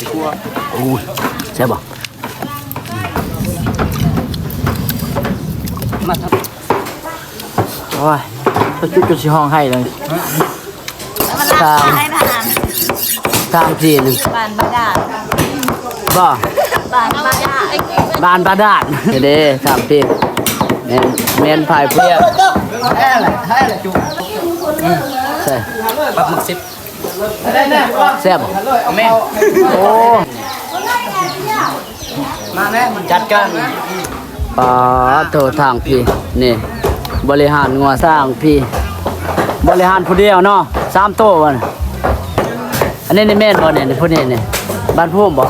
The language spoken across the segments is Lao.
ໂອ້ຍ ແຊບບໍ່? ມາທຳ ໂອ້ຍ ຈຸດ ຈົນຊິຮ້ອງໄຫ້ເລີຍ. ທາງ ທາງພີ່ນີ້ ບານບາດານ ບໍ່ ບານບາດານ ບານບາດານ ເດ້ ທາງພີ່ ແມ່ນ ແມ່ນພາຍເພື່ອ ໃສ່ ປັບໝຶກສິບ ແຊບບໍ່? ແມ່ນ ໂອ້ ມາແມ່ ຈັດການ ປາໂທ ທາງພີ່ນີ້ ບໍລິຫານງົວຊ້າງພີ່ ບໍລິຫານຜູ້ດຽວເນາະ ສາມໂຕ ອັນນີ້ນີ້ແມ່ນບໍ່ນີ້ ຜູ້ນີ້ນີ້ ບ້ານພູມບໍ່?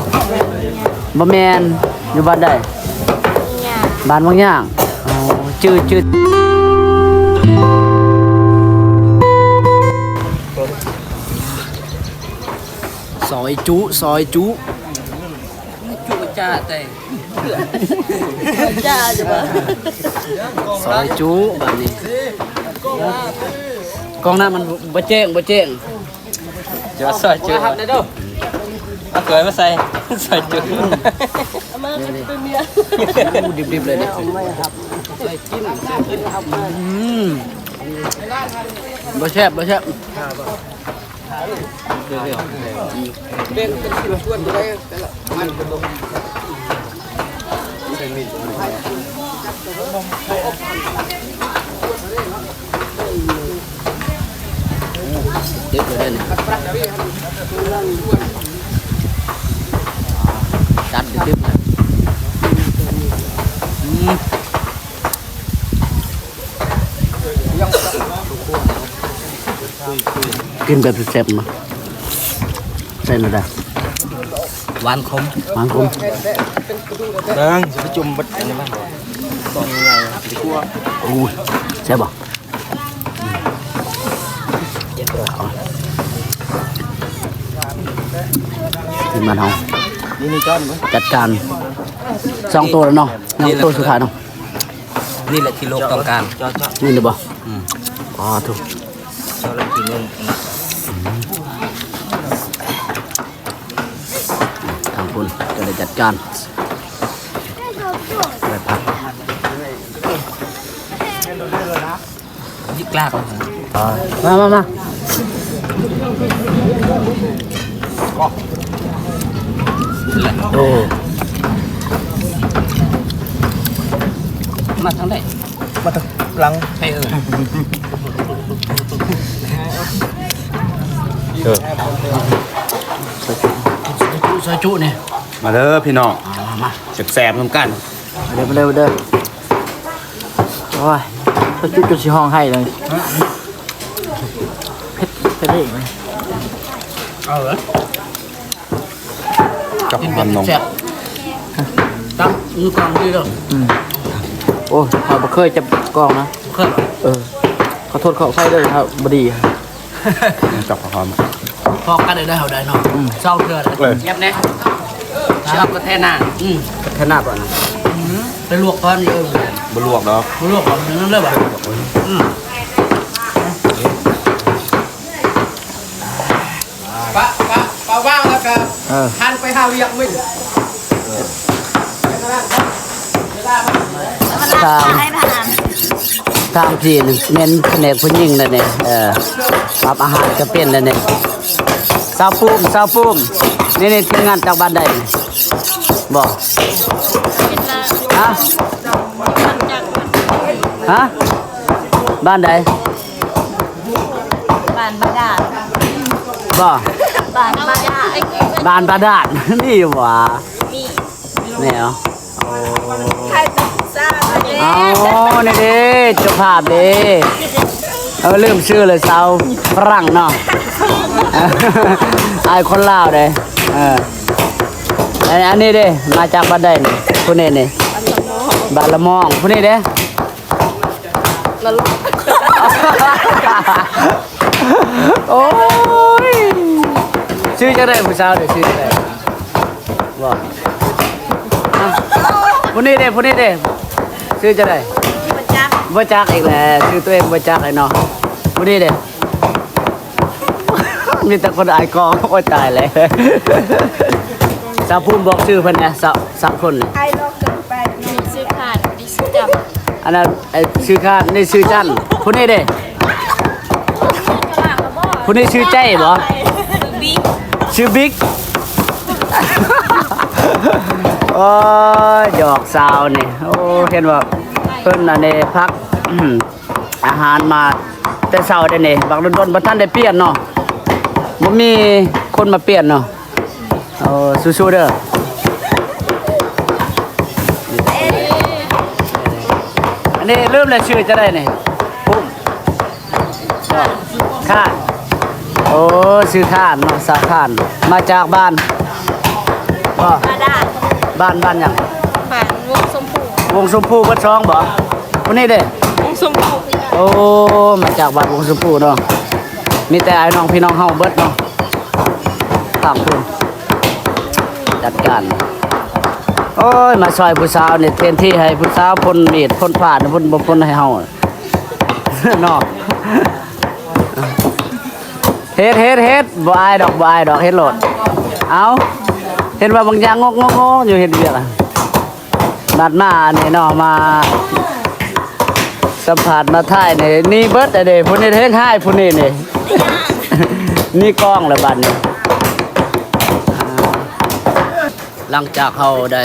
ບໍ່ແມ່ນ ຢູ່ບ້ານໃດ? ບ້ານວັງຍາງ ອໍ ຈື່ ຈື່ ຊອຍຈຸ ຊອຍຈຸ ຈຸຈ້າແຕ່ ຈ້າຢູ່ບໍ່? ຊອຍຈຸບາດນີ້ ກ້ອງໜ້າມັນບໍ່ແຈ້ງ ບໍ່ແຈ້ງ ຈະວ່າຊອຍຈຸ ຮັບໄດ້ເດີ ເອົາຖ້ວຍມາໃສ່ ຊອຍຈຸ ເອົາມາເປັນເມຍ ໂອ້ ດິບໆເລີຍນີ້ ອືມ ບໍ່ແຊບ ບໍ່ແຊບ. ເດັດເລີຍເດ້ນີ້ ຈັດດິບໆເລີຍ ອືມ. ກິນແບບແຊບໆມາ ໃສ່ລະດາ ຫວານຂົມ ຫວານຂົມ ເບິ່ງຊິໄປຈຸ່ມເບິດອັນນີ້ມັນ ໂອ້ຍ ແຊບບໍ່? ທີມງານເຮົາ ນີ້ໆ ຈັດການສອງໂຕແລ້ວເນາະ ຍັງໂຕສຸດທ້າຍເນາະ. ນີ້ແຫຼະທີ່ໂລກຕ້ອງການ ນີ້ແຫຼະບໍ່? ອືມ ອໍ ໂທ້ ທາງພຸ້ນກໍໄດ້ຈັດການ ໄດ້ພັກ ຍິກລາກ ມາ ມາ ມາ ໂອ້ ມາທາງໃດ? ມາທາງຫຼັງ ໃຜເອີ້ນ? ເອີ ຊອຍຈຸນີ້ ມາເດີພີ່ນ້ອງ ມາ ມາ ແຊບໆນຳກັນ. ມາເດີ ມາເດີ ມາເດີ ໂອ້ຍ ເຮັດຈຸດຈົນຊິຮ້ອງໄຫ້ເລີຍ ເຜັດ ເຜັດເລີຍ ເອົາເລີຍ ກັບຫອມໜອງ ແຊບໆ ຕັ້ງມືກອງດີເດີ ອືມ ໂອ້ຍ ຂ້ອຍບໍ່ເຄີຍຈັບກອງນະ ບໍ່ເຄີຍບໍ່? ເອີ ຂໍໂທດຂໍອະໄພເດີ ຖ້າບໍ່ດີ ຈັບຫອມ ພໍກັນໄດ້ເຮົາໄດ້ເນາະ ອືມ ສອງເທື່ອ ເອີ ແຍບແດ່ ຊອບກະແທໜ້າ ອືມ ກະແທໜ້າບໍ່ນະ ອືມ ໄປລວກກ່ອນ ເອີ ບໍ່ລວກດອກ ບໍ່ລວກດອກ ນັ້ນເລີຍບໍ່ ອືມ ປະ ປະ ປະວາງແລ້ວກະ ເອີ ຫັນໄປຫາວຽກມື້ ທາງ ທາງພີ່ນີ້ແມ່ນພະແນກຜູ້ຍິງແລ້ວນີ້ ເອີ ປັບອາຫານກໍເປັນແລ້ວນີ້ ສາວປຸ້ມ ສາວປຸ້ມ ນີ້ໆ ທີມງານຈາກບ້ານໃດນີ້? ບໍ່ ຮະ? ຮະ? ບ້ານໃດ? ບ້ານບາດານ ບໍ່? ບ້ານບາດານ ບ້ານບາດານ ມີຢູ່ຫວາ? ມີ ແມ່ນເນາະ ເອົາ ນີ້ເດ້ ເຈົ້າພາບເດ້ ເອີ ລືມຊື່ເລີຍ ຊາວຝຣັ່ງເນາະ ອ້າຍຄົນລາວເດ້ ເອີ ອັນ ອັນນີ້ເດ້ ມາຈາກບ້ານໃດນີ້? ຜູ້ນີ້ນີ້ ບ້ານລະມອງ ຜູ້ນີ້ເດ້ ນະລົກ ໂອ້ຍ ຊື່ຈັ່ງໃດຜູ້ສາວນີ້ ຊື່ຈັ່ງໃດ? ບໍ່ ຜູ້ນີ້ເດ້ ຜູ້ນີ້ເດ້ ຊື່ຈັ່ງໃດ? ບໍ່ຈັກ ບໍ່ຈັກອີກແລ້ວ ຊື່ຕົວເອງບໍ່ຈັກເລີຍເນາະ ຜູ້ນີ້ເດ້ ມີແຕ່ຄົນອາຍກ້ອງ ໂອ້ຍ ຕາຍແລ້ວ ດາວພູມ ບອກຊື່ເພິ່ນແດ່ ສາມ ສາມຄົນນີ້. ຊື່ຂານ ນີ້ຊື່ຈັນ ອັນນັ້ນ ເອີ ຊື່ຂານ ນີ້ຊື່ຈັນ ຜູ້ນີ້ເດ້ ຜູ້ນີ້ຊື່ໃຈບໍ? ຊື່ບິກ ຊື່ບິກ. ໂອ້ຍ ຫຍອກສາວນີ້. ໂອ້ ເຫັນວ່າເພິ່ນອັນນີ້ພັກ ອາຫານມາແຕ່ເຊົ້າເດ້ນີ້ ບັກດົນໆ ບໍ່ທັນໄດ້ປ່ຽນເນາະ ບໍ່ມີຄົນມາປ່ຽນເນາະ. ເອີ ສູ້ໆເດີ. ອັນນີ້ລືມແລ້ວ ຊື່ຈັ່ງໃດນີ້? ຂ້ານ ໂອ້ ຊື່ຂ້ານເນາະ ສາວຂ້ານ ມາຈາກບ້ານ ບ້ານ ບ້ານຫຍັງ? ບ້ານວົງຊົມພູ ວົງຊົມພູເບິດສອງບໍ? ຜູ້ນີ້ເດ້ ວົງຊົມພູ ໂອ້ ມາຈາກບ້ານວົງຊົມພູເນາະ. ມີແຕ່ອ້າຍນ້ອງພີ່ນ້ອງເຮົາເບິດເນາະ ທາງພຸ້ນຈັດການ. ໂອ້ຍ ມາຊ່ອຍຜູ້ສາວນີ້ ແທນທີ່ໃຫ້ຜູ້ສາວພົ້ນມີດພົ້ນພາດ ເພິ່ນບໍ່ພົ້ນໃຫ້ເຮົາເນາະ. ເຮັດ ເຮັດ ເຮັດ ບໍ່ອາຍດອກ ບໍ່ອາຍດອກ ເຮັດໂລດ. ເອົ້າ ເຫັນວ່າບາງຢ່າງງົກໆຢູ່ ເຮັດວຽກ ນັດມາອັນນີ້ເນາະ ມາສຳພາດມາຖ່າຍນີ້ ໜີເບິດເດ້. ຜູ້ນີ້ແຮງຮ້າຍ ຜູ້ນີ້ນີ້ ໜີກ້ອງແລ້ວບັດນີ້. ຫຼັງຈາກເຮົາໄດ້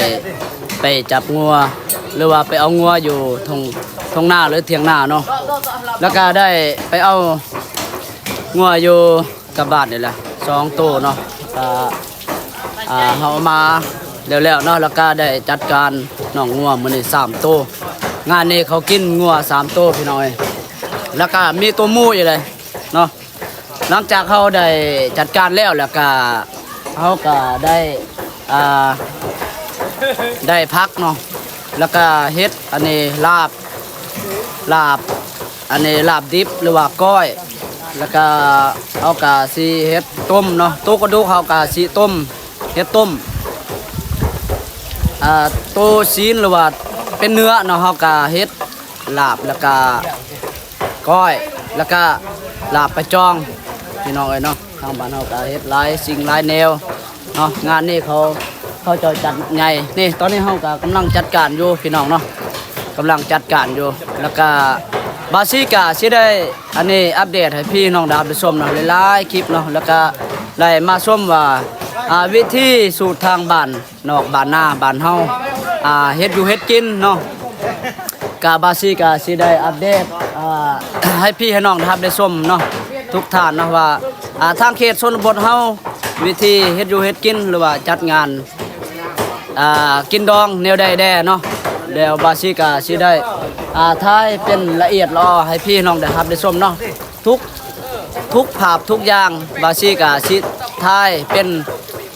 ໄປຈັບງົວ ຫຼືວ່າໄປເອົາງົວຢູ່ທົ່ງ ທົ່ງນາ ຫຼືຖຽງນາເນາະ ແລ້ວກະໄດ້ໄປເອົາງົວຢູ່ ກັບບ້ານນີ້ແຫຼະ ສອງໂຕເນາະ. ກະ ອ່າ ເຮົາເອົາມາແລ້ວໆເນາະ ແລ້ວກະໄດ້ຈັດການນ້ອງງົວມື້ນີ້ສາມໂຕ. ງານນີ້ເຂົາກິນງົວສາມໂຕພີ່ນ້ອງເອີຍ ແລ້ວກະມີໂຕໝູອີກເລີຍເນາະ. ຫຼັງຈາກເຮົາໄດ້ຈັດການແລ້ວ ແລ້ວກະເຮົາກະໄດ້ ອ່າ ໄດ້ຜັກເນາະ ແລ້ວກະເຮັດອັນນີ້ລາບ ລາບ ອັນນີ້ລາບດິບ ຫຼືວ່າກ້ອຍ ແລ້ວກະເຮົາກະຊິເຮັດຕົ້ມເນາະ. ໂຕກະດູກເຮົາກະຊິຕົ້ມ ເຮັດຕົ້ມ ອ່າ ໂຕຊີ້ນ ຫຼືວ່າເປັນເນື້ອເນາະ ເຮົາກະເຮັດລາບ ແລ້ວກະກ້ອຍ ແລ້ວກະລາບປາຈອງ ພີ່ນ້ອງເອີຍເນາະ. ທາງບ້ານເຮົາກະເຮັດຫຼາຍສິ່ງຫຼາຍແນວ ເນາະ. ງານນີ້ເຂົາ ເຂົາເຈົ້າຈັດໃຫຍ່ນີ້. ຕອນນີ້ເຮົາກະກຳລັງຈັດການຢູ່ພີ່ນ້ອງເນາະ ກຳລັງຈັດການຢູ່ ແລ້ວກະບາຊີກະຊິໄດ້ອັນນີ້ອັບເດດໃຫ້ພີ່ນ້ອງໄດ້ຮັບໄດ້ຊົມເນາະ ຫຼາຍໆຄລິບເນາະ ແລ້ວກະໄດ້ມາຊົມວ່າ ອ່າ ວິຖີຊີວິດທາງບ້ານນອກບ້ານນາບ້ານເຮົາ ອ່າ ເຮັດຢູ່ເຮັດກິນເນາະ. ກະບາຊີກະຊິໄດ້ອັບເດດ ອ່າ ໃຫ້ພີ່ໃຫ້ນ້ອງໄດ້ຮັບໄດ້ຊົມເນາະ ທຸກທ່ານເນາະ ວ່າ ອ່າ ທາງເຂດຊົນນະບົດເຮົາ ວິທີເຮັດຢູ່ເຮັດກິນ ຫຼືວ່າຈັດງານ ອ່າ ກິນດອງແນວໃດແດ່ເນາະ. ແລ້ວບາຊີກະຊິໄດ້ ອ່າ ຖ່າຍເປັນລະອຽດລະອໍໃຫ້ພີ່ນ້ອງໄດ້ຮັບໄດ້ຊົມເນາະ. ທຸກ ທຸກພາບທຸກຢ່າງ ບາຊີກະຊິຖ່າຍເປັນ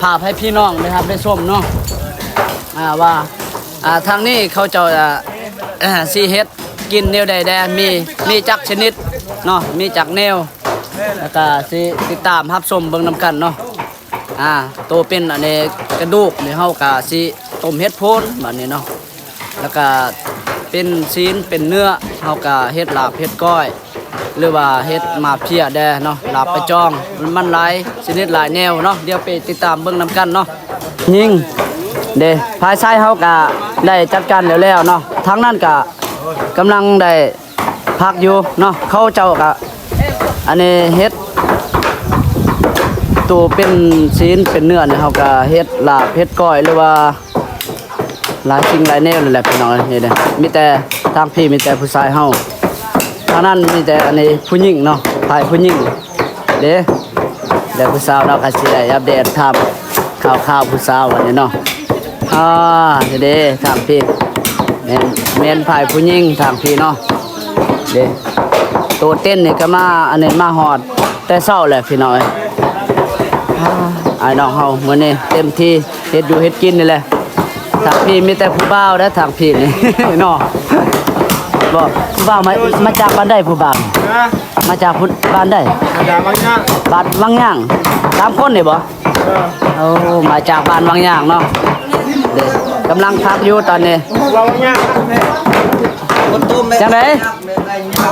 ພາບໃຫ້ພີ່ນ້ອງໄດ້ຮັບໄດ້ຊົມເນາະ ອ່າ ວ່າ ອ່າ ທາງນີ້ເຂົາເຈົ້າ ອ່າ ຊິເຮັດກິນແນວໃດແດ່ ມີ ມີຈັກຊະນິດເນາະ ມີຈັກແນວ ແລ້ວກະຊິຕິດຕາມຮັບຊົມເບິ່ງນຳກັນເນາະ. ອ່າ ໂຕເປັນອັນນີ້ກະດູກນີ້ ເຮົາກະຊິຕົ້ມເຫັດໂພນບາດນີ້ເນາະ ແລ້ວກະເປັນຊີ້ນເປັນເນື້ອ ເຮົາກະເຮັດລາບເຮັດກ້ອຍ ຫຼືວ່າເຮັດໝາກເພຍແດ່ເນາະ ລາບປາຈອງ ມັນຫຼາຍຊະນິດຫຼາຍແນວເນາະ. ດຽວໄປຕິດຕາມເບິ່ງນຳກັນເນາະ. ຍິງເດ້ ຝ່າຍຊາຍເຮົາກະໄດ້ຈັດການແລ້ວໆເນາະ ທາງນັ້ນກະກຳລັງໄດ້ ພັກຢູ່ເນາະ. ເຂົາເຈົ້າກະ ອັນນີ້ເຮັດໂຕເປັນຊີ້ນເປັນເນື້ອນີ້ ເຮົາກະເຮັດລາບເຮັດກ້ອຍ ຫຼືວ່າຫຼາຍສິ່ງຫຼາຍແນວນີ້ແຫຼະພີ່ນ້ອງເອີຍ. ນີ້ເດ້ ມີແຕ່ທາງພີ້ມີແຕ່ຜູ້ຊາຍເຮົາ ທາງນັ້ນມີແຕ່ອັນນີ້ຜູ້ຍິງເນາະ ຝ່າຍຜູ້ຍິງເດ້. ແລ້ວຜູ້ສາວເນາະ ກະຊິໄດ້ອັບເດດຖາມຂ່າວໆຜູ້ສາວອັນນີ້ເນາະ. ອ່າ ນີ້ເດ້ ທາງພີ້ແມ່ນ ແມ່ນຝ່າຍຜູ້ຍິງ ທາງພີ້ເນາະ. ເດ້ ໂຕເຕັ້ນນີ້ກະມາ ອັນນີ້ມາຮອດແຕ່ເຊົ້າແຫຼະພີ່ນ້ອງເອີຍ. ອ່າ ອ້າຍນ້ອງເຮົາມື້ນີ້ເຕັມທີ່ເຮັດຢູ່ເຮັດກິນນີ້ແຫຼະ. ທາງພີ້ມີແຕ່ຜູ້ບ່າວເດ້ ທາງພີ້ນີ້ເນາະ. ບໍ່ ຜູ້ບ່າວມາ ມາຈາກບ້ານໃດຜູ້ບ່າວ? ຮະ? ມາຈາກພຸ້ນ ບ້ານໃດ? ມາຈາກວັງຍາງ. ບ້ານວັງຍາງ ສາມຄົນນີ້ບໍ່? ເອີ ໂອ້ ມາຈາກບ້ານວັງຍາງເນາະ. ເດ້ ກຳລັງພັກຢູ່ຕອນນີ້. ວັງຍາງ ຈັ່ງໃດ?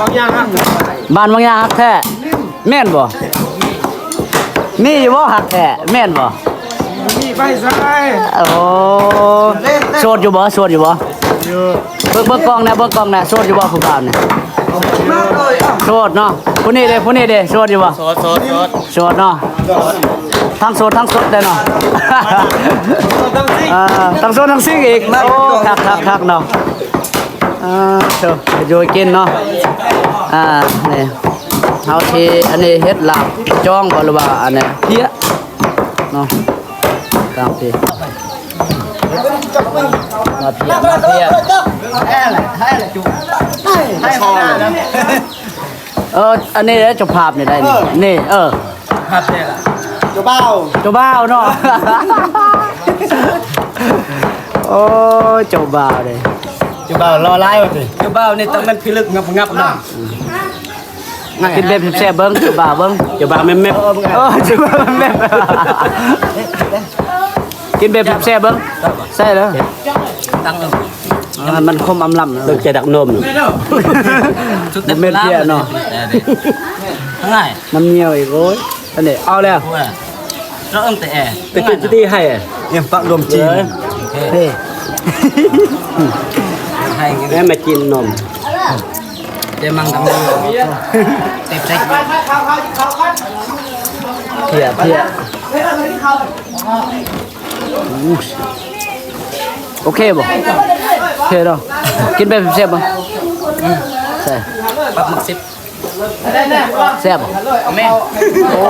ວັງຍາງ ບ້ານວັງຍາງຮັກແທ້ ແມ່ນບໍ່? ມີຢູ່ບໍ່ຮັກແທ້ ແມ່ນບໍ່? ໂອ້ ໂສດຢູ່ບໍ່? ໂສດຢູ່ບໍ່? ເບິ່ງ ເບິ່ງກ້ອງແດ່ ເບິ່ງກ້ອງແດ່ ໂສດຢູ່ບໍ່ຜູ້ບ່າວນີ້? ໂສດເນາະ. ຜູ້ນີ້ເດ້ ຜູ້ນີ້ເດ້ ໂສດຢູ່ບໍ່? ໂສດ ໂສດ ໂສດ ໂສດເນາະ. ທັງໂສດທັງສົດເດ້ເນາະ. ເອີ ທັງໂສດທັງຊິງອີກ. ໂອ້ ຄັກໆໆເນາະ. ອ່າ ເຈົ້າ ຢູ່ກິນເນາະ. ອ່າ ນີ້ ເຮົາຊິ ອັນນີ້ເຮັດລາບຈອງບໍ່ ຫຼືວ່າອັນນີ້ເພຍເນາະ? ຕາມທີ່ ມາເພຍ ມາເພຍ. ເອີ ອັນນີ້ເດ້ ເຈົ້າພາບນີ້ໄດ້ນີ້ ນີ້ ເອີ ພາບແທ້ລະ ເຈົ້າບ່າວ ເຈົ້າບ່າວເນາະ. ໂອ້ຍ ເຈົ້າບ່າວເດ້ ເຈົ້າບ່າວຫຼໍ່ຫຼາຍວ່າຕິ. ເຈົ້າບ່າວນີ້ຕ້ອງແມ່ນພິລຶກງັບໆເນາະ. ກິນແບບແຊບໆເບິ່ງ ເຈົ້າບ່າວເບິ່ງ ເຈົ້າບ່າວແມ່ນໆ. ເອີ ເຈົ້າບ່າວແມ່ນໆ. ກິນແບບແຊບໆເບິ່ງ ໃສ່ເດີ ຕັ້ງເອີ ໃຫ້ມັນຄົມອຳລຳເດີ. ເບິ່ງໃຈດັກນົມ ບໍ່ແມ່ນເພຍເນາະ. ງ່າຍ ນ້ຳໜຽວອີກ. ໂອ້ຍ ອັນນີ້ເອົາແລ້ວ ເຈົ້າເອີ້ງແຕ່ແອ ແຕ່ກິນທີ່ໃຫ້ ອຽງປະລວມຈີນ ເອີ ເອີ ໃຫ້ ແລ້ວມາກິນນົມ ເດມັງກັບເຕັບເຕັກ ເພຍ ເພຍ. ໂອເຄບໍ່? ໂອເຄເນາະ. ກິນແບບແຊບໆບໍ່? ອືມ ໃຊ່ ປັບໝຶກສິບ ແຊບບໍ່? ແມ່ນ ໂອ້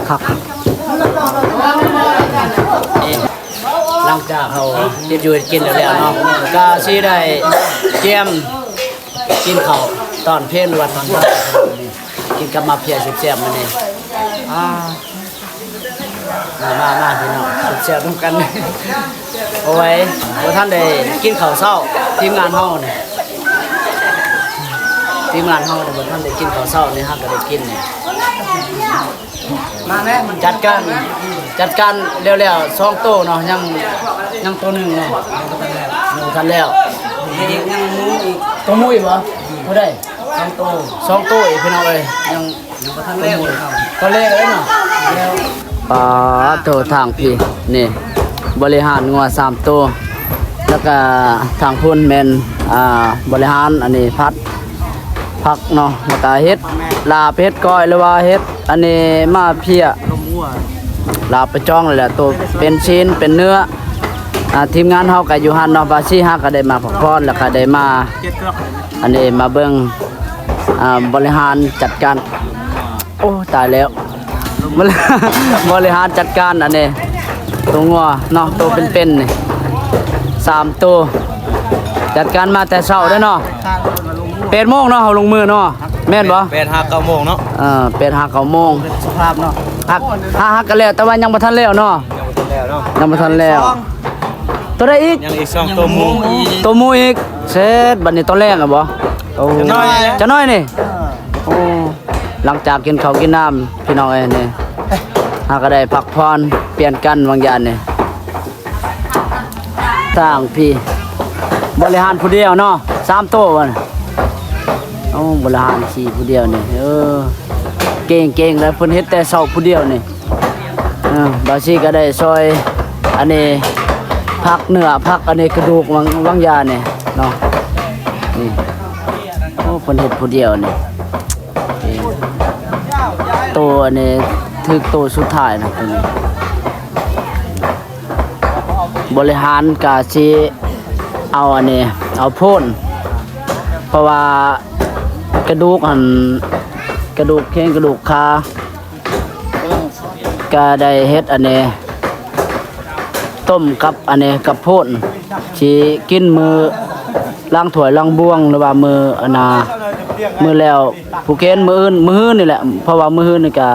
ຄັກ. ຫຼັງຈາກເຮົາເຮັດຢູ່ເຮັດກິນແລ້ວໆເນາະ ກະຊິໄດ້ກຽມກິນເຂົ້າຕອນເພນ ຫຼືວ່າຕອນເຊົ້າ ກິນກັບໝາກເພຍແຊບໆມື້ນີ້. ອ່າ ມາ ມາ ມາ ພີ່ນ້ອງ ແຊບໆນຳກັນ. ໂອ້ຍ ບໍ່ທັນໄດ້ກິນເຂົ້າເຊົ້າ ທີມງານເຮົານີ້ ທີມງານເຮົານີ້ບໍ່ທັນໄດ້ກິນເຂົ້າເຊົ້ານີ້ ຫາກະໄດ້ກິນນີ້. ມາແລ້ວ ຈັດການ ຈັດການແລ້ວໆສອງໂຕເນາະ ຍັງ ຍັງໂຕໜຶ່ງເນາະ ຍັງບໍ່ທັນແລ້ວ. ຍັງໝູອີກ ໂຕໝູອີກບໍ່? ຜູ້ໃດ? ສອງໂຕ ສອງໂຕອີກ ພີ່ນ້ອງເອີຍ ຍັງ ຍັງບໍ່ທັນແລ້ວ ຕອນແລກເລີຍເນາະ. ປາໂທ ທາງພີ້ນີ້ ບໍລິຫານງົວສາມໂຕ ແລ້ວກະທາງພຸ້ນແມ່ນ ອ່າ ບໍລິຫານ ອັນນີ້ຜັດຜັກເນາະ ແລ້ວກະເຮັດລາບ ເຮັດກ້ອຍ ຫຼືວ່າເຮັດ ອັນນີ້ໝາກເພຍ ລາບປະຈອງນີ້ແຫຼະ ໂຕເປັນຊີ້ນເປັນເນື້ອ. ອ່າ ທີມງານເຮົາກະຢູ່ຫັ້ນເນາະ ບາຊີເຮົາກະໄດ້ມາພັກຜ່ອນ ແລ້ວກະໄດ້ມາ ອັນນີ້ມາເບິ່ງ ອ່າ ບໍລິຫານຈັດການ. ໂອ້ ຕາຍແລ້ວ ບໍລິຫານຈັດການອັນນີ້ ໂຕງົວເນາະ ໂຕເປັນໆນີ້ ສາມໂຕ ຈັດການມາແຕ່ເຊົ້າເດີ້ເນາະ. ແປດໂມງເນາະ ເຮົາລົງມືເນາະ ແມ່ນບໍ່? ແປດຫາເກົ້າໂມງເນາະ. ເອີ ແປດຫາເກົ້າໂມງ ສະພາບເນາະ ຫາກ ຫາກະແລ້ວ ແຕ່ວ່າຍັງບໍ່ທັນແລ້ວເນາະ ຍັງບໍ່ທັນແລ້ວເນາະ ຍັງບໍ່ທັນແລ້ວ. ໂຕໃດອີກ? ຍັງອີກສອງໂຕໝູ ໂຕໝູອີກ. ເສັດ ບັດນີ້ຕອນແລງແລ້ວບໍ່? ໂອ້ ຈະໜ້ອຍນີ້ ເອີ ໂອ້ ຫຼັງຈາກກິນເຂົ້າກິນນ້ຳ ພີ່ນ້ອງເອີຍ ນີ້ ເຮົາກະໄດ້ພັກຜ່ອນປ່ຽນກັນບາງຢ່າງນີ້. ທາງພີ້ ບໍລິຫານຜູ້ດຽວເນາະ ສາມໂຕ ໂອ້ ບໍລິຫານຂີ່ຜູ້ດຽວນີ້ ເອີ ເກັ່ງໆ ແລ້ວເພິ່ນເຮັດແຕ່ເຊົ້າຜູ້ດຽວນີ້. ເອີ ບາຊີກະໄດ້ຊ່ອຍ ອັນນີ້ ພັກເນື້ອ ພັກ ອັນນີ້ ກະດູກ ຫວ່າງ ຫວ່າງຢານີ້ເນາະ ນີ້ ໂອ້ ເພິ່ນເຮັດຜູ້ດຽວນີ້. ໂຕອັນນີ້ຖືກໂຕສຸດທ້າຍນະ ໂຕນີ້ ບໍລິຫານກະຊິເອົາອັນນີ້ ເອົາໂພນ ເພາະວ່າກະດູກຫັ້ນ ກະດູກແຂ້ງ ກະດູກຂາ ກະໄດ້ເຮັດອັນນີ້ ຕົ້ມກັບອັນນີ້ ກັບໂພນ ຊິກິນມື້ລ້າງຖ້ວຍລ້າງບ່ວງ ຫຼືວ່າມື້ອັນນ່າ ມື້ແລ້ວຜູ້ເຄນ ມື້ອື່ນ ມື້ຮືນນີ້ແຫຼະ ເພາະວ່າມື້ຮືນນີ້ກະ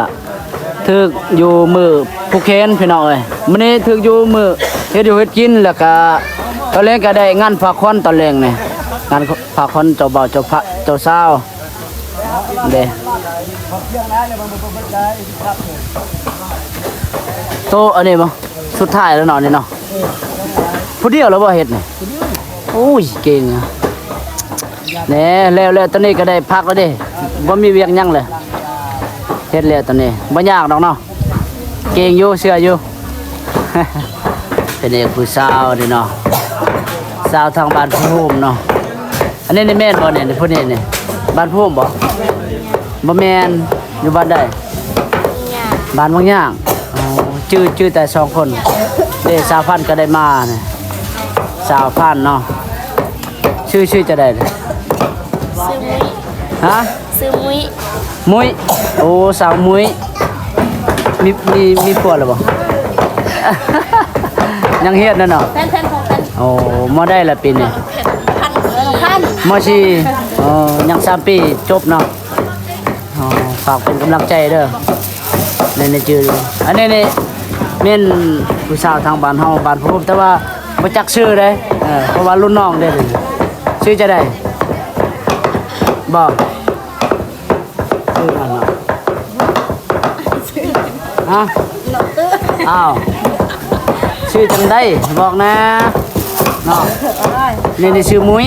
ຖືກຢູ່ມື້ຜູ້ເຄນ ພີ່ນ້ອງເອີຍ. ມື້ນີ້ຖືກຢູ່ມື້ເຮັດຢູ່ເຮັດກິນ ແລ້ວກະຕອນແລງກະໄດ້ງານພາຂວັນຕອນແລງນີ້ ງານພາຂວັນເຈົ້າບ່າວເຈົ້າພະ ເຈົ້າສາວ ເດ້ ໂຕະອັນນີ້ບໍ່ ສຸດທ້າຍແລ້ວເນາະ ອັນນີ້ເນາະ ຜູ້ດຽວແລ້ວບໍ່ເຮັດນີ້? ໂອ້ຍ ເກັ່ງແນ່ ແລ້ວ ແລ້ວຕອນນີ້ກະໄດ້ພັກແລ້ວເດ້ ບໍ່ມີວຽກຫຍັງແລ້ວ ເຮັດແລ້ວຕອນນີ້ ບໍ່ຍາກດອກເນາະ. ເກັ່ງຢູ່ ເຊື່ອຢູ່. ເປັນເອກຜູ້ສາວນີ້ເນາະ ສາວທາງບ້ານພູໂຮມເນາະ. ອັນນີ້ນີ້ແມ່ນບໍ່ນີ້ ຜູ້ນີ້ນີ້ ບ້ານພູໂຮມບໍ່? ບໍ່ແມ່ນ ຢູ່ບ້ານໃດ? ບ້ານວັງຍາງ. ອໍ ຈື່ ຈື່ແຕ່ສອງຄົນເດ້. ສາວພັນກໍໄດ້ມານີ້ ສາວພັນເນາະ. ຊື່ ຊື່ຈັ່ງໃດ? ຊື່ມຸ້ຍ. ຮະ? ຊື່ມຸ້ຍ. ມຸ້ຍ. ໂອ້ ສາວມຸ້ຍ ມີ ມີ ມີຜົວແລ້ວບໍ່? ຍັງຮຽນນະເນາະ. ໂອ້ ມໍໃດລະປີນີ້? ມໍສີ່. ອໍ ຍັງສາມປີຈົບເນາະ. ອໍ ຝາກເປັນກຳລັງໃຈເດີ. ແມ່ນ ຈື່ຢູ່. ອັນນີ້ນີ້ແມ່ນຜູ້ສາວທາງບ້ານເຮົາ ບ້ານພູໂຮມ ແຕ່ວ່າບໍ່ຈັກຊື່ເດ້. ເອີ ເພາະວ່າລຸ້ນນ້ອງເດ້. ຊື່ຈັ່ງໃດ? ບໍ່ ຊື່ຫຍັງເນາະ? ຮະ? ອ້າວ ຊື່ຈັ່ງໃດ? ບອກແດ່ເນາະ. ນີ້ ນີ້ຊື່ມຸ້ຍ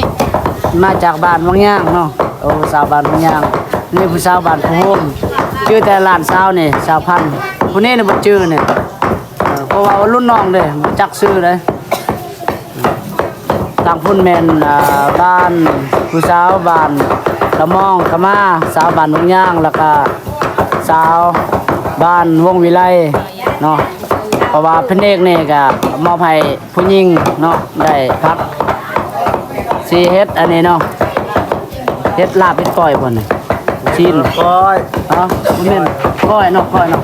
ມາຈາກບ້ານວັງຍາງເນາະ. ໂອ້ ສາວບ້ານວັງຍາງ. ນີ້ຜູ້ສາວບ້ານພູໂຮມ. ຈື່ແຕ່ຫຼານສາວນີ້ ສາວພັນ. ຜູ້ນີ້ນີ້ບໍ່ຈື່ນີ້ ເອີ ເພາະວ່າລຸ້ນນ້ອງເດ້ ບໍ່ຈັກຊື່ເດ້. ທາງພຸ້ນແມ່ນ ອ່າ ບ້ານ ຜູ້ສາວບ້ານລະມອງກະມາ ສາວບ້ານວັງຍາງ ແລ້ວກະສາວບ້ານວົງວິໄລເນາະ. ເພາະວ່າພະແນກນີ້ກະມອບໃຫ້ຜູ້ຍິງເນາະ ໄດ້ພັກ ຊິເຮັດອັນນີ້ເນາະ. ເຮັດລາບເຮັດກ້ອຍບໍ່ນີ້? ຊີ້ນ ກ້ອຍ. ຮະ? ບໍ່ແມ່ນ ກ້ອຍເນາະ ກ້ອຍເນາະ.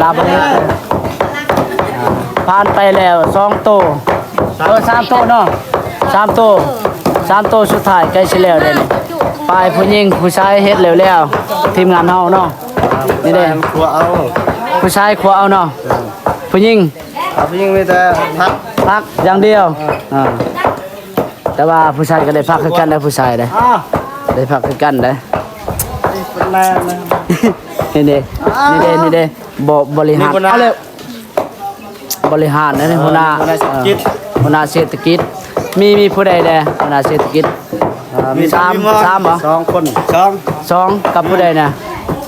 ລາບບໍ່ເຮັດ. ຜ່ານໄປແລ້ວສອງໂຕ ເອີ ສາມໂຕເນາະ ສາມໂຕ ສາມໂຕສຸດທ້າຍໃກ້ຊິແລ້ວເດ້ນີ້. ຝ່າຍຜູ້ຍິງຜູ້ຊາຍເຮັດແລ້ວໆ ທີມງານເຮົາເນາະ. ນີ້ເດ້ ຜູ້ຊາຍຄົວເອົາ ຜູ້ຊາຍຄົວເອົາເນາະ. ເອີ ຜູ້ຍິງ ອ່າ ຜູ້ຍິງມີແຕ່ຜັກ ຜັກຢ່າງດຽວ. ເອີ ອ່າ ແຕ່ວ່າຜູ້ຊາຍກໍໄດ້ຜັກຄືກັນເດ້ ຜູ້ຊາຍເດ້ ອ້າວ ໄດ້ຜັກຄືກັນເດ້. ນີ້ເດ້ ນີ້ເດ້ ນີ້ເດ້ ບໍ ບໍລິຫານ ນີ້ຫົວໜ້າ ເອົາແລ້ວ ບໍລິຫານເດ້ ອ່າ ຫົວໜ້າ ຫົວໜ້າເສດຖະກິດ ເອີ ຫົວໜ້າເສດຖະກິດ. ມີ ມີຜູ້ໃດແດ່ ຫົວໜ້າເສດຖະກິດ? ອ່າ ມີສາມ ມີສາມບໍ່? ສອງຄົນ ສອງ ສອງ ກັບຜູ້ໃດນະ?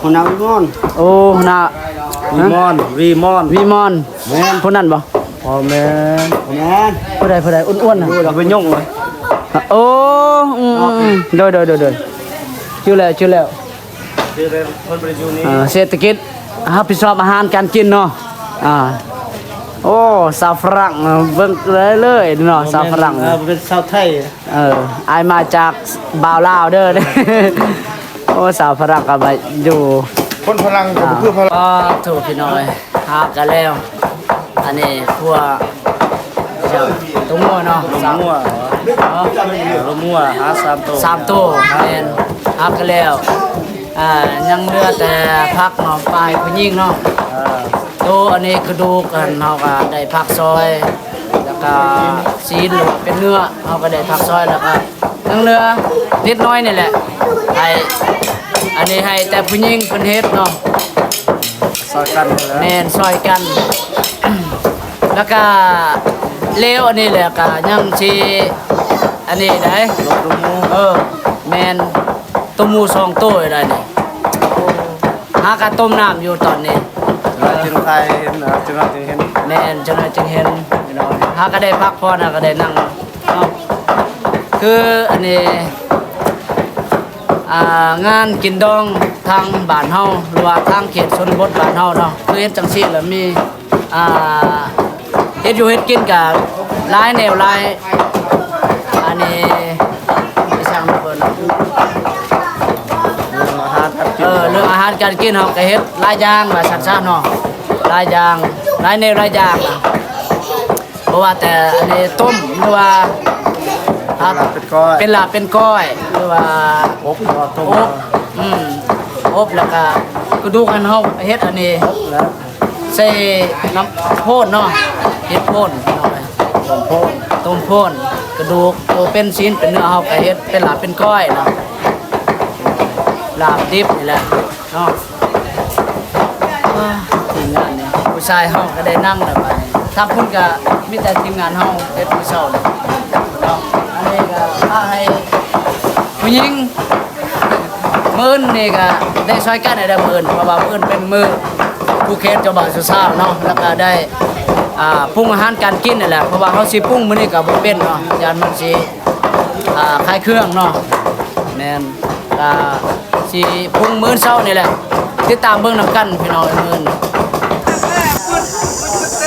ຫົວໜ້າວິມອນ. ໂອ້ ຫົວໜ້າ ວິມອນ ວິມອນ ວິມອນ. ແມ່ນ ຜູ້ນັ້ນບໍ່? ບໍ່ແມ່ນ ບໍ່ແມ່ນ. ຜູ້ໃດ ຜູ້ໃດ? ອ້ວນໆນະ ໂອ້ຍ ເອົາໄປຍົງເລີຍ. ໂອ້ ອືມໆໆ ໂດຍໆໆ ຈື່ແລ້ວ ຈື່ແລ້ວ. ເສດຖະກິດ ຮັບຜິດຊອບອາຫານການກິນເນາະ. ອ່າ ໂອ້ ຊາວຝຣັ່ງ ເບິ່ງເລີຍເນາະ ຊາວຝຣັ່ງ. ເອີ ເປັນຊາວໄທ. ເອີ ອ້າຍມາຈາກບ່າວລາວເດີ. ໂອ້ ຊາວຝຣັ່ງກໍມາຢູ່ ຄົນຝຣັ່ງກໍບໍ່ຄືຝຣັ່ງ. ອໍ ໂທ້ ພີ່ນ້ອງເອີຍ ຫາກັນແລ້ວ. ອັນນີ້ຄົວ ຕົວງົວເນາະ ຕົວງົວ ເນາະ ຕົວງົວ ຫາສາມໂຕ ສາມໂຕ. ແມ່ນ ຫາກັນແລ້ວ. ອ່າ ຍັງເຫຼືອແຕ່ຜັກເນາະ ຝ່າຍຜູ້ຍິງເນາະ. ເອີ ໂຕອັນນີ້ກະດູກຫັ້ນ ເຮົາກະໄດ້ຜັກຊອຍ ແລ້ວກະຊີ້ນ ຫຼືວ່າເປັນເນື້ອ ເຮົາກະໄດ້ຜັກຊອຍ ແລ້ວກະຍັງເຫຼືອນິດໜ້ອຍນີ້ແຫຼະ ໃຫ້ ອັນນີ້ໃຫ້ແຕ່ຜູ້ຍິງເພິ່ນເຮັດເນາະ. ຊ່ອຍກັນຫັ້ນແຫຼະ ແມ່ນ ຊ່ອຍກັນ. ແລ້ວກະເລວອັນນີ້ແຫຼະ ກະຍັງຊິອັນນີ້ໄດ໋ ເອີ ແມ່ນ ຕົ້ມໝູສອງໂຕໄດ້ນີ້. ຫາກະຕົ້ມນ້ຳຢູ່ຕອນນີ້ ຈຶ່ງຖ່າຍເຫັນນະ ຈຶ່ງເຫັນ. ແມ່ນ ຈັ່ງໜ້ອຍຈຶ່ງເຫັນ. ຫາກະໄດ້ພັກຜ່ອນ ຫາກະໄດ້ນັ່ງເນາະ. ຄືອັນນີ້ ອ່າ ງານກິນດອງທາງບ້ານເຮົາ ຫຼືວ່າທາງເຂດຊົນນະບົດບ້ານເຮົາເນາະ ຄືເຮັດຈັ່ງຊີ້ລະມີ ອ່າ ເຮັດຢູ່ເຮັດກິນກະຫຼາຍແນວຫຼາຍ ອັນນີ້ ໄປສ້າງເພິ່ນ ເລື່ອງອາຫານການກິນ ເອີ ເລື່ອງອາຫານການກິນເຮົາກະເຮັດຫຼາຍຢ່າງວ່າຊັ້ນຊະເນາະ ຫຼາຍຢ່າງ ຫຼາຍແນວຫຼາຍຢ່າງນະ. ບໍ່ວ່າແຕ່ອັນນີ້ຕົ້ມ ຫຼືວ່າ ເປັນລາບເປັນກ້ອຍ ເປັນລາບເປັນກ້ອຍ ຫຼືວ່າອົບ ເນາະ ຕົ້ມ ອົບ ອືມ ອົບ ແລ້ວກະກະດູກຫັ້ນເຮົາເຮັດອັນນີ້ ອົບແລ້ວ ໃສ່ນ້ຳໂພນເນາະ ເຮັດໂພນ ຕົ້ມໂພນ ຕົ້ມໂພນ ກະດູກໂຕເປັນຊີ້ນເປັນເນື້ອ ເຮົາກະເຮັດເປັນລາບເປັນກ້ອຍເນາະ ລາບດິບນີ້ແຫຼະເນາະ. ອ່າ ທີມງານນີ້ ຜູ້ຊາຍເຮົາກະໄດ້ນັ່ງແລ້ວບາດນີ້ ທາງພຸ້ນກະມີແຕ່ທີມງານເຮົາເຮັດມື້ເຊົ້ານີ້ເນາະ. ອັນນີ້ກະພາໃຫ້ຜູ້ຍິງ ມື້ອື່ນນີ້ກະໄດ້ຊ່ອຍກັນໃຫ້ໄດ້ມື້ອື່ນ ເພາະວ່າມື້ອື່ນເປັນມື້ ຜູ້ ແຄນເຈົ້າບ່າວເຈົ້າສາວເນາະ ແລ້ວກໍໄດ້ ອ່າ ປຸງອາຫານການກິນນີ້ແຫຼະ ເພາະວ່າເຮົາຊິປຸງມື້ນີ້ກໍບໍ່ເປັນເນາະ ຢ້ານມັນຊິ ອ່າ ຄາຍເຄື່ອງເນາະ. ແມ່ນ ກໍຊິປຸງມື້ເຊົ້ານີ້ແຫຼະ ຕິດຕາມເບິ່ງນຳກັນພີ່ນ້ອງເອີຍ.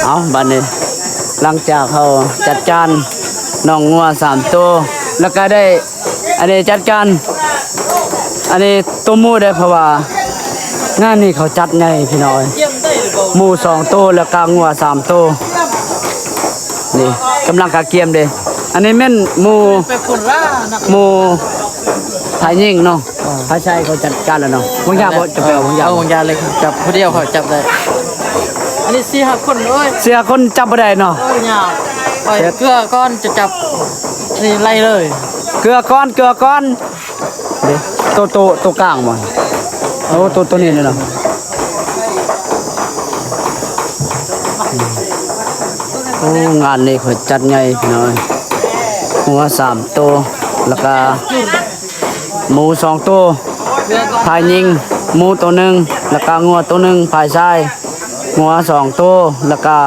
ເອົາ ບັດນີ້ ຫຼັງຈາກເຮົາຈັດການນ້ອງງົວສາມໂຕ ແລ້ວກໍໄດ້ ອັນນີ້ຈັດການ ອັນນີ້ໂຕໝູເດ້ ເພາະວ່າງານນີ້ເຂົາຈັດໃຫຍ່ພີ່ນ້ອງເອີຍ ໝູສອງໂຕ ແລ້ວກະງົວສາມໂຕ ນີ້ກຳລັງກະກຽມເດ້. ອັນນີ້ແມ່ນໝູ ໝູພາຍຍິງເນາະ ອ່າ ພາຍຊາຍເຂົາຈັດການແລ້ວເນາະ. ວາງຢາບໍ່? ເອີ ເຈົ້າໄປເອົາວາງຢາ ເອີ ວາງຢາເລີຍ ຈັບຜູ້ດຽວ ຂ້ອຍຈັບໄດ້. ອັນນີ້ສີ່ຫ້າຄົນເອີຍ ສີ່ຫ້າຄົນຈັບບໍ່ໄດ້ເນາະ ເອີ ຍາກ ຂ້ອຍເກືອກ່ອນຈະຈັບ ນີ້ໄລ່ເລີຍ ເກືອກ່ອນ ເກືອກ່ອນ. ເດ້ ໂຕ ໂຕ ໂຕກາງບໍ່? ໂອ້ ໂຕ ໂຕນີ້ເນາະ. ໂອ້ ງານນີ້ເພິ່ນຈັດໃຫຍ່ພີ່ນ້ອງ ງົວສາມໂຕ ແລ້ວກະໝູສອງໂຕ ພາຍຍິງ ໝູໂຕໜຶ່ງ ແລ້ວກະງົວໂຕໜຶ່ງ ພາຍຊາຍ ງົວສອງໂຕ ແລ້ວກະ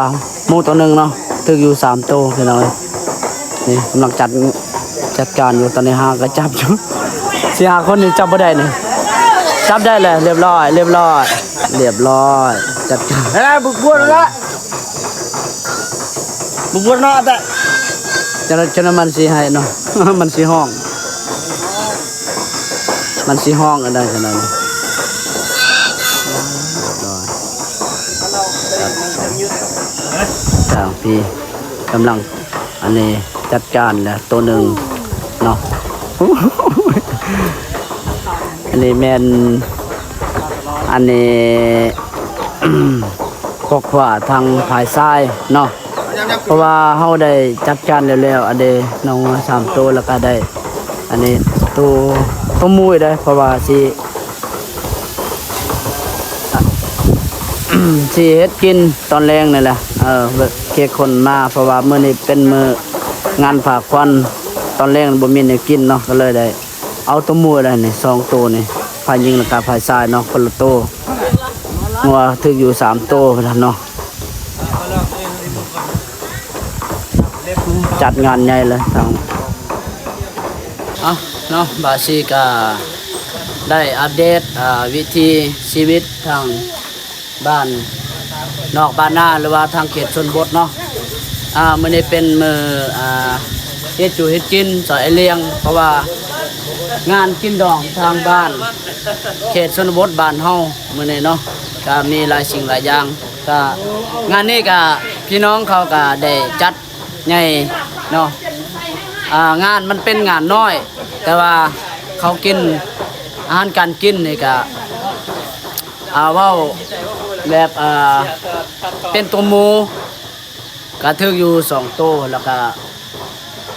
ໝູໂຕໜຶ່ງເນາະ. ຖືກຢູ່ສາມໂຕພີ່ນ້ອງເອີຍ. ນີ້ກຳລັງຈັດ ຈັດການຢູ່ ຕອນນີ້ຫາກໍຈັບຢູ່ ສີ່ຫ້າຄົນນີ້ຈັບບໍ່ໄດ້ນີ້ ຈັບໄດ້ແລ້ວ ລຽບຮ້ອຍ ລຽບຮ້ອຍ ລຽບຮ້ອຍ ຈັດການ. ເອີ ບຸກບວນລະ ບຸກບວນເນາະ ແຕ່ຈະ ຈະມັນຊິໃຫ້ເນາະ ມັນຊິຮ້ອງ ມັນຊິຮ້ອງອັນໃດຂະໜາດນີ້. ທາງພີ້ກຳລັງ ອັນນີ້ຈັດການແລ້ວໂຕໜຶ່ງເນາະ. ອັນນີ້ແມ່ນ ອັນນີ້ ຄອກຄວາທາງຝ່າຍຊາຍເນາະ ເພາະວ່າເຮົາໄດ້ຈັດການແລ້ວໆ ອັນເດ ນ້ອງງົວສາມໂຕ ແລ້ວກະໄດ້ ອັນນີ້ໂຕ ໂຕໝູເດ້ ເພາະວ່າຊິ ຊິເຮັດກິນຕອນແລງນີ້ແຫຼະ ເອີ ເຂດຄົນມາ ເພາະວ່າມື້ນີ້ເປັນມື້ງານຜາຂວັນ ຕອນແລງບໍ່ມີແນວກິນເນາະ ກໍເລີຍໄດ້ເອົາໂຕໝູໄດ້ນີ້ ສອງໂຕນີ້ ຝ່າຍຍິງ ແລ້ວກະຝ່າຍຊາຍເນາະ ຄົນລະໂຕ. ງົວຖືກຢູ່ສາມໂຕພຸ້ນເນາະ. ຈັດງານໃຫຍ່ເລີຍ ເອົາເນາະ ບາຊີກະໄດ້ອັບເດດ ອ່າ ວິຖີຊີວິດທາງບ້ານນອກບ້ານນາ ຫຼືວ່າທາງເຂດຊົນນະບົດເນາະ. ອ່າ ມື້ນີ້ເປັນມື້ ອ່າ ເຮັດຢູ່ເຮັດກິນ ສອຍອ້າຍລ້ຽງ ເພາະວ່າງານກິນດອງທາງບ້ານເຂດຊົນນະບົດບ້ານເຮົາມື້ນີ້ເນາະ ກະມີຫຼາຍສິ່ງຫຼາຍຢ່າງ. ກະງານນີ້ກະພີ່ນ້ອງເຂົາກະໄດ້ຈັດໃຫຍ່ເນາະ ອ່າ ງານມັນເປັນງານນ້ອຍ ແຕ່ວ່າເຂົາກິນ ອາຫານການກິນນີ້ກະ ອ່າ ເວົ້າແບບ ອ່າ ເປັນໂຕໝູກະຖືກຢູ່ສອງໂຕ ແລ້ວກະ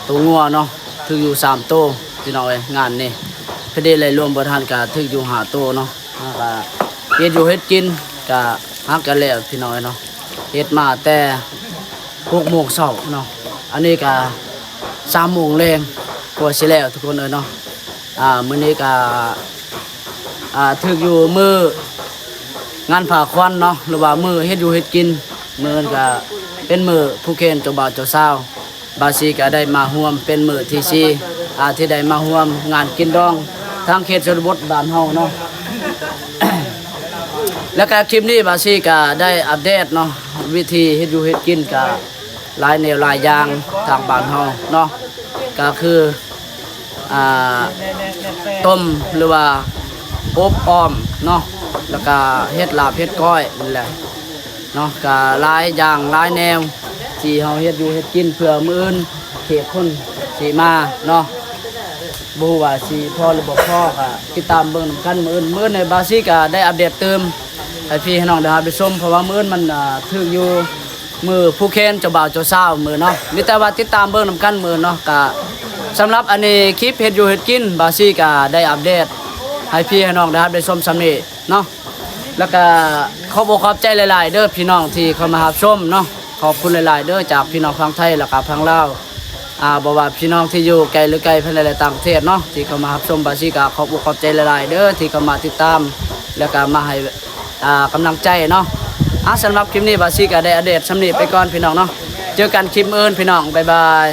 ໂຕງົວເນາະ ຖືກຢູ່ສາມໂຕ ພີ່ນ້ອງເອີຍ. ງານນີ້ເພິ່ນໄດ້ໄລ່ລວມເບິດຫັ້ນກະຖືກຢູ່ຫ້າໂຕເນາະ. ເຮົາກະເຮັດຢູ່ເຮັດກິນ ກະຫາກະແລ້ວພີ່ນ້ອງເອີຍເນາະ ເຮັດມາແຕ່ຫົກໂມງເຊົ້າເນາະ ອັນນີ້ກະສາມໂມງແລງກວ່າຊິແລ້ວທຸກຄົນເອີຍເນາະ. ອ່າ ມື້ນີ້ກະ ອ່າ ຖືກຢູ່ມື້ງານຜາຂວັນເນາະ ຫຼືວ່າມື້ເຮັດຢູ່ເຮັດກິນ ມື້ອື່ນກະເປັນມື້ຜູກແຂນເຈົ້າບ່າວເຈົ້າສາວ. ບາຊີກະໄດ້ມາຮ່ວມເປັນມື້ທີສີ່ ອາ ທີ່ໄດ້ມາຮ່ວມງານກິນດອງທາງເຂດຊົນນະບົດບ້ານເຮົາເນາະ. ແລ້ວກະຄລິບນີ້ບາຊີກະໄດ້ອັບເດດເນາະ ວິທີເຮັດຢູ່ເຮັດກິນກະຫຼາຍແນວຫຼາຍຢ່າງທາງບ້ານເຮົາເນາະ ກະຄື ອ່າ ຕົ້ມ ຫຼືວ່າອົບອອມເນາະ ແລ້ວກະເຮັດລາບເຮັດກ້ອຍນີ້ແຫຼະ ເນາະ ກະຫຼາຍຢ່າງຫຼາຍແນວທີ່ເຮົາເຮັດຢູ່ເຮັດກິນ ເພື່ອມື້ອື່ນແຂກຄົນຊິມາເນາະ. ບໍ່ຮູ້ວ່າຊິພໍຫຼືບໍ່ພໍ ກະຕິດຕາມເບິ່ງນຳກັນມື້ອື່ນ. ມື້ອື່ນນີ້ບາຊີກະໄດ້ອັບເດດຕື່ມໃຫ້ພີ່ໃຫ້ນ້ອງໄດ້ຮັບໄດ້ຊົມ ເພາະວ່າມື້ອື່ນມັນ ອ່າ ຖືກຢູ່ມື້ຜູກແຂນເຈົ້າບ່າວເຈົ້າສາວມື້ເນາະ. ມີແຕ່ວ່າຕິດຕາມເບິ່ງນຳກັນມື້ອື່ນເນາະ. ກະສຳລັບອັນນີ້ຄລິບເຮັດຢູ່ເຮັດກິນ ບາຊີກະໄດ້ອັບເດດໃຫ້ພີ່ໃຫ້ນ້ອງໄດ້ຮັບໄດ້ຊົມສ່ຳນີ້ ເນາະ. ແລ້ວກະຂອບອົກຂອບໃຈຫຼາຍໆເດີພີ່ນ້ອງທີ່ເຂົ້າມາຮັບຊົມເນາະ. ຂອບຄຸນຫຼາຍໆເດີຈາກພີ່ນ້ອງຝັ່ງໄທ ແລ້ວກະຝັ່ງລາວ ອ່າ ບໍ່ວ່າພີ່ນ້ອງທີ່ຢູ່ໄກຫຼືໃກ້ ພາຍໃນ ແລະ ຕ່າງປະເທດເນາະ ທີ່ເຂົ້າມາຮັບຊົມ. ບາຊີກະຂອບອົກຂອບໃຈຫຼາຍໆເດີທີ່ເຂົ້າມາຕິດຕາມ ແລ້ວກະມາໃຫ້ ອ່າ ກຳລັງໃຈເນາະ. ອ່ະ ສຳລັບຄລິບນີ້ ບາຊີກໍໄດ້ອັບເດດຊ່ຳນີ້ໄປກ່ອນພີ່ນ້ອງເນາະ. ເຈີກັນຄລິບອື່ນພີ່ນ້ອງ ບາຍບາຍ.